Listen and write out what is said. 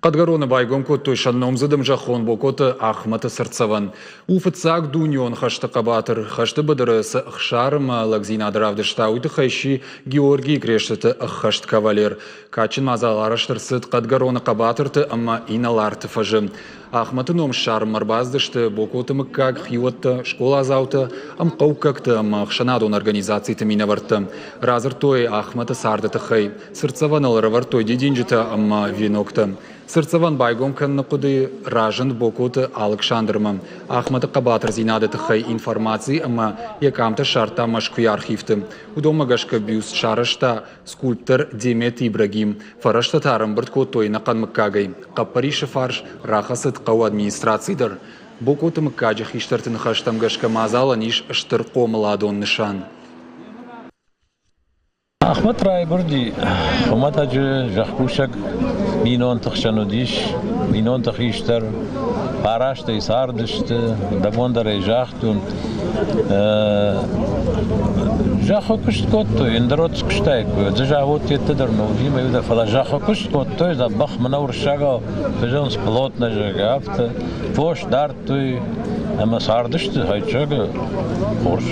Хъӕдгӕроны байгом кодтой сӕ номдзыд ӕмзӕххон Бокоты Ахмӕты цыртдзӕвӕн. У фыццаг дунеон хӕсты хъӕбатыр. Хӕсты быдыры цы ӕхсар ӕмӕ лӕгдзинад равдыста, уый тыххӕй сси Георгийы крестыты ӕххӕст кавалер. Кадджын мадзал арӕзт ӕрцыд Хъӕдгӕроны хъӕбатырты ӕмӕ инӕларты фӕзы. Ахмӕты ном ссарынмӕ ӕрбацыдысты Бокоты мыггаг, хиуӕттӕ, скъоладзаутӕ, ӕмхъӕуккӕгты ӕмӕ ӕхсӕнадон организациты минӕвӕрттӕ. Радзырдтой Ахмӕты царды тыххӕй. Цыртдзӕвӕныл ӕрӕвӕрдтой дидинджытӕ ӕмӕ веноктӕ. Цыртдзӕвӕн байгом кӕныны хъуыды разынд Бокоты Алыксандрмӕ. Ахмӕты хъӕбатырдзинады тыххӕй информаци ӕмӕ йӕ къамтӕ ссардта Мӕскуыйы архивты. Уыдонмӕ гӕсгӕ бюст сарӕзта скульптор Демет Ибрагим. Фӕрӕзтӕ та ӕрӕмбырд кодтой ӕнӕхъӕн мыггагӕй. Хъӕппӕрисы фарс рахӕцыд хъӕуы администраци дӕр. Бокоты мыггаджы хистӕрты ныхӕстӕм гӕсгӕ мадзалӕн ис стыр хъомыладон нысан. Ахмӕт райгуырди хуымӕтӕджы зӕхкусӕг бинонты хсӕн уыдис, бинонты хистӕр, фарастӕй цардысты, дӕбондӕр ӕй загътон. Зӕххы куыст кодтой, ӕндӕр от куыстаиккой. Ӕз завод йедты дӕр нӕ уыди, мӕ фӕлӕ зӕххы куыст кодтой, дзӕбӕх мӕнӕ уырыссагау фӕзӕгъынц плотно, зӕгъгӕ, афтӕ. Фос дардтой ӕмӕ цардысты хӕйчӕгы хорз.